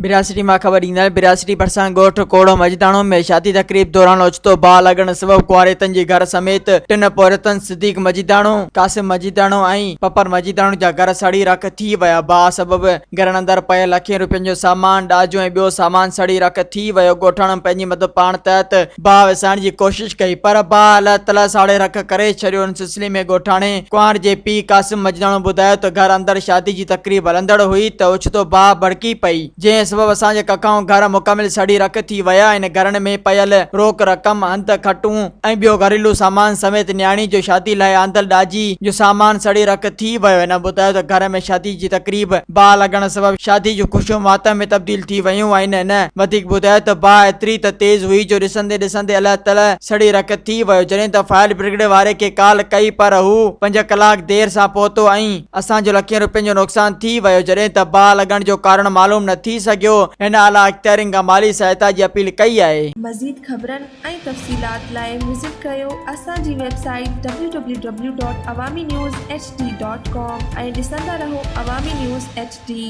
برياسٽي مان خبر ڏيندڙ برياسٽي ڀرسان ڳوٺ ڪوڙو مجداڻو ۾ شادي تقريب دوران اوچتو باهه لڳڻ سبب ڪنواريتن جي گهر سميت ٽن پورهيتن صديق مجيداڻو، قاسم مجيداڻو ۽ پپر مجيداڻو جا گهر سڙي رک ٿي ويا. باهه سبب گهرن اندر پيل لکين روپين جو سامان، ڏاجو ۽ ٻيو سامان سڙي رک ٿي ويو. ڳوٺاڻن پنهنجي مدد پاڻ تحت باهه وسائڻ جي ڪوشش ڪئي پر باهه الهه تلهه ساڙي رک ڪري ڇڏيو. ان سلسلي ۾ ڳوٺاڻي ڪنوار جي پيء قاسم مجداڻو ٻڌايو ته گهر اندر شادي جي تقريب هلندڙ هئي ته اوچتو باهه ڀڙڪي پئي جنهن سبب اسان جا ڪکائون گهر مڪمل سڙي رک ٿي ويا ۽ گهرن ۾ پيل روڪ رقم، هنڌ، کٽون ۽ ٻيو گهريلو سامان سميت نياڻي جو شادي لاء آندل ڏاجي جو سامان سڙي رک ٿي ويو. هن ٻڌايو ته گهر ۾ شادي جي تقريب باهه لڳڻ سبب شادي جون خوشيون ماتم ۾ تبديل ٿي ويون آهن. هن وڌيڪ ٻڌايو ته باهه ايتري ته تيز هئي جو ڏسندي ڏسندي الهه تلهه سڙي رک ٿي ويو جڏهن ته فائر برگيڊ واري کي ڪال ڪئي پر هو پنج ڪلاڪ دير سان پهتو ۽ اسان جو لکين روپين جو نقصان ٿي ويو جڏهن ته باهه لڳڻ جو ڪارڻ معلوم نه ٿي سگهيو. هن اعليٰ اختيارين کان مالي سهائتا جي اپيل ڪئي آهي. مزيد خبرن ۽ تفصيلات لاء وزٽ ڪريو اسان جي website W W W dot Awami news H D dot com ۽ ڏسندا رهو عوامي نيوز ايڇ ڊي.